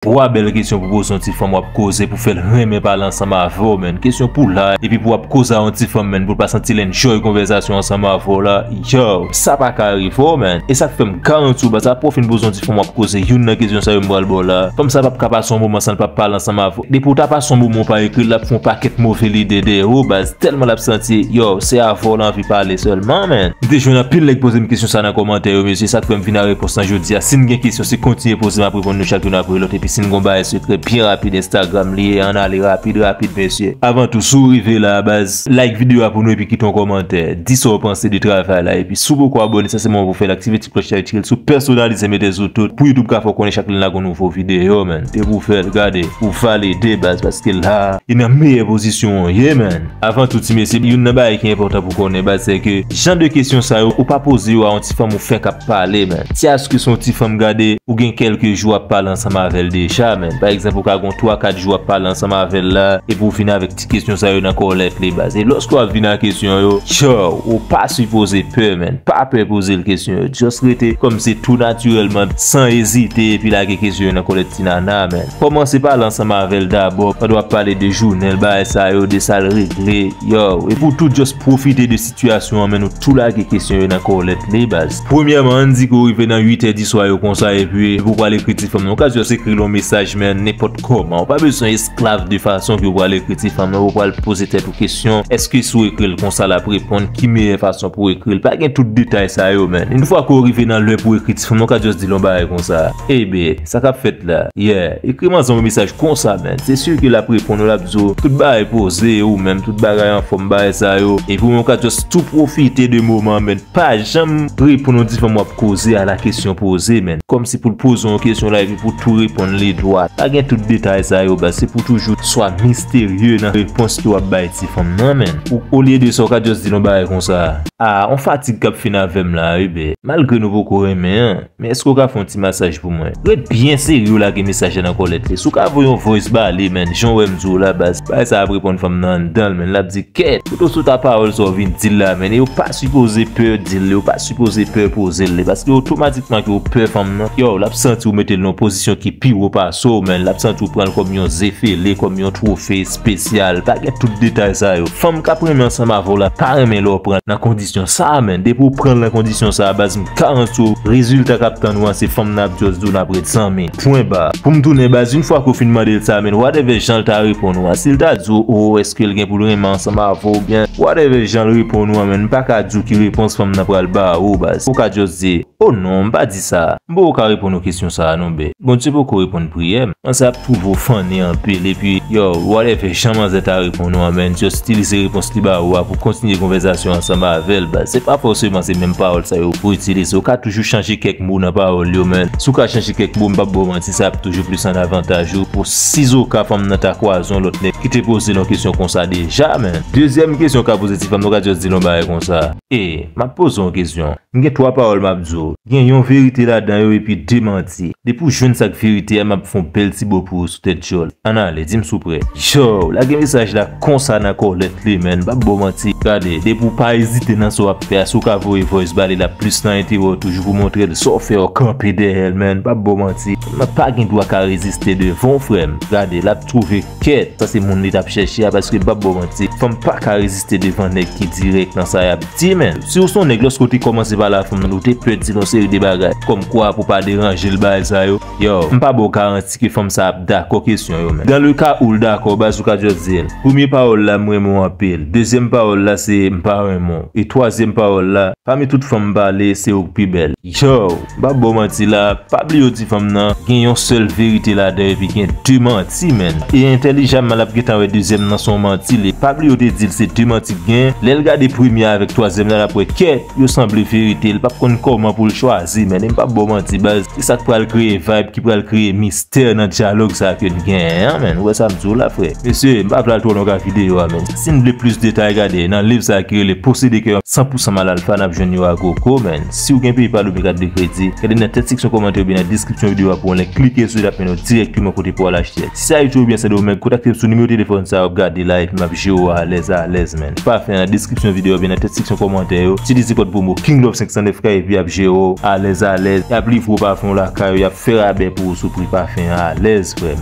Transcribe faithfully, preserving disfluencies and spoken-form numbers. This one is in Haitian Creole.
Twa bèl kesyon pou poze yon ti fanm w ap koze pou fè l renmen pale ansanm avè w, menn. Kesyon pou la, epi pou w ap koze a yon ti fanm, menn, pou l pa santi l enjoy konvèsasyon ansanm avè w la. Yo, sa pa ka rive w, menn. E sa k fè m garanti w, baz, apre w fin poze yon ti fanm w ap koze youn nan kesyon sa yo m pral ba w la, fanm sa p ap ka pase yon moman san l pa pale ansanm avè w. Depi w ta pase yon moman w pa ekri l, l ap fè yon pakèt move lide dèyè w, baz, tèlman l ap santi, yo, se avè w l anvi pale sèlman, menn. M te jwenn anpil nèg poze m kesyon sa nan kòmantè yo, mesye, sa k fè m vin a repons lan jodi a. Si n gen kesyon, se kontinye poze m, m ap reponn nou chak youn apre lòt. Epi si n gon bagay sekrè, byen rapid, Instagram li ye, ann ale rapid, rapid, mesye. Avan tou, si w rive la, baz, like videyo a pou nou epi kite yon kòmantè. Di sa w panse de travay la. Epi si w poko abòne, sa se moman pou fè l, aktive ti klòch la, retire l sou pèsonalize, mete sou tout. Pou YouTube ka fè w konnen chak lè n lage yon nouvo videyo, menn. Depi w fè l, gade, ou valide, baz, paske la, e nan meyè pozisyon w ye, menn. Avan tou, ti mesye, youn nan bagay ki enpòtan pou konnen, baz, se ke jan de kesyon sa yo, ou pa poze yo a yon ti fanm ou fenk ap pale, menn. Si aske se yon ti fanm, gade, ou gen kèlke jou w ap pale ansanm avè l deja, menn. Pa egzanp, ou ka gen yon twa, kat jou w ap pale ansanm avè l la, epi w vin avèk ti kesyon sa yo nan kòlèt li, baz. E lòske w ap vin ak kesyon yo, yo, ou pa sipoze pè, menn. Pa pè poze l kesyon yo. Just rete kòmsi tou natirèlman, san ezite, epi lage kesyon yo nan kòlèt ti nana, menn. Kòmanse pale ansanm avè l dabò, pandan w ap pale de jounen l, bagay sa yo, de sa l regle, yo. Epi w tou just pwofite de sitiyasyon an, menn, ou tou lage kesyon yo nan kòlèt li, baz. Premyèman, ann di ke w rive nan uit è di swa yo konsa, epi, epi w pral ekri ti fanm nan. Ou ka just ekri l yon mesaj, menn, nenpòt kòman. Ou pa bezwen esklav de fason ke w pral ekri ti fanm nan, ou pral poze tèt ou kesyon, èske si w ekri l konsa l ap reponn, ki meyè fason pou w ekri l? Pa gen tout detay sa yo, menn. Yon fwa ke w rive nan lè pou w ekri ti fanm nan, ou ka just di l yon bagay konsa. Ebe, sa k ap fèt la? Yeah, ekri manzè yon mesaj konsa, menn. Se si ke l ap reponn ou, l ap di w tout bagay poze, ou menm, tout bagay anfòm, bagay sa yo. Epi ou menm, ou ka just tou pwofite de moman, menn. Pa janm reponn yon ti fanm w ap koze a la kesyon poze, menn. Kòmsi pou l poze yon kesyon la, epi pou tou reponn li dwat. Pa gen tout detay sa yo, baz. Se pou toujou swa misterye nan repons ke w ap bay ti fanm nan, menn. Ou, olye de sa, ou ka just di l yon bagay konsa. A, on fatig k ap fin avè m la, wi, bè. Malgre nou poko renmen an, men èske w ka fè yon ti masaj pou mwen? Ret byen serye, w lage mesaj la nan kòlèt li. Si w ka voye yon voice ba li, menn, jan w wè m di w la, baz, bagay sa ap reponn fanm nan anndan l, menn, l ap di, kèt, kote w sot a pawòl sa w vin di l la, menn, e w pa sipoze pè di l li, w pa sipoze pè poze l li, paske otomatikman ke w pè fanm nan, yo, l ap santi w mete l nan yon pozisyon ki pi wo pase w, menn, l ap santi w pran l kòm yon zefele, kòm yon twofe espesyal. Pa gen tout detay sa yo. Fanm k ap renmen ansanm avè w la pa renmen lè w pran l nan kondisyon sa a, menn. Depi w pran l nan kondisyon sa a, baz, m garanti w, rezilta k ap tann ou an, se fanm nan ap just di w n ap ret zanmi. Pwen ba. Pou m tounen, baz, yon fwa ke w fin mande l sa, menn, whatever jan l ta reponn ou an, si l ta di w, o, èske l gen pou l renmen ansanm avè w, oubyen whatever jan l reponn ou an, menn, m pa ka di w ki repons fanm nan pral ba ou, baz. Ou ka just di, o non, m pa di sa. M poko ka reponn ou kesyon sa a non, bè. Bondye poko reponn priyè m. Manzè ap twouve w funny anpil, epi, yo, whatever jan manzè ta reponn ou an, menn, just itilize repons li ba ou a pou kontinye konvèsasyon ansanm avè l, baz. Se pa fòseman se menm pawòl sa yo pou itilize. Ou ka toujou chanje kèk mo nan pawòl yo, menn. Si w ka chanje kèk mo, m p ap ba w manti, sa ap toujou plis an avantaj ou. Pou sizoka fanm nan ta kwaze yon lòt nèg ki te poze l yon kesyon konsa deja, menn. Dezyèm kesyon w ka poze ti fanm nan, ou ka just di l yon bagay konsa. E, m ap poze w yon kesyon. M gen twa pawòl m ap di w. Gen yon verite ladan yo epi de manti. Depi w jwenn sa k verite a, m ap fè yon bèl ti bo pou ou sou tèt djòl. Ann ale, di m si w prè. Yo, lage mesaj la konsa nan kòlèt li, menn. M p ap ba w manti. Gade, depi w pa ezite nan sa w ap fè a, si w ka voye voice ba li, l ap plis nan enterè w toujou pou montre l sa w fè, w kanpe dèyè l, menn. M p ap ba w manti. M pa gen dwa ka reziste devan w, frè m. Gade, l ap twouve kèt, sa se moun li t ap chèche a, paske m p ap ba w manti, fanm pa ka reziste devan nèg ki dirèk nan sa y ap di, menn. Si w se yon nèg, lòske w te kòmanse pale a fanm nan, ou te pè di l yon seri de bagay, kòmkwa pou pa deranje l, bagay sa yo, yo, m pa ba w garanti ke fanm sa ap dakò kesyon yo, menn. Dans le cas où l dakò, baz, ou ka just di l, premye pawòl la, m renmen w anpil. Dezyèm pawòl la, se m pa renmen w. E twazyèm pawòl la, pami tout fanm m pale, se ou k pi bèl. Yo, m p ap ba w manti la, pa bliye w di fanm nan, gen yon sèl verite ladan epi gen de manti, menn. E entèlijaman, l ap gentan wè dezyèm nan se yon manti li. Pa bliye w te di l se de manti k gen. Lè l gade premye a avèk twazyèm nan, l ap wè kèt, yo sanble verite. L p ap konn kòman pou l chwazi, menn. E m p ap ba w manti, baz. Se sa k pral kreye vibe, ki pral kreye mistè nan dyalòg sa ke n genyen an, menn. Ou wè sa m di w la, frè? Mesye, m pa vle al twò long ak videyo a, menn. Si n vle plis detay, gade, nan liv sa ki rele Possédé Cœur cent pour cent Mal Alpha, n ap Jwenn yo a Gogo, man. Si w gen PayPal oubyen kat de kredi, gade nan tèt seksyon kòmantè oubyen nan deskripsyon videyo a pou yon link, klike sou li, l ap mennen w dirèkteman kote pou w al achte. Si se Ayiti oubyen Sendomeng, kontakte m sou nimewo telefòn sa yo, ap gade la, epi m ap jere w alèz, alèz, man. Pafen an nan deskripsyon videyo oubyen nan tèt seksyon kòmantè yo, itilize kòd pwomo King Love senk san nèf K epi y ap jere w alèz, alèz. Y ap livre w pafen w lakay ou, y ap fè rabè pou ou sou pri pafen an alèz, frè m.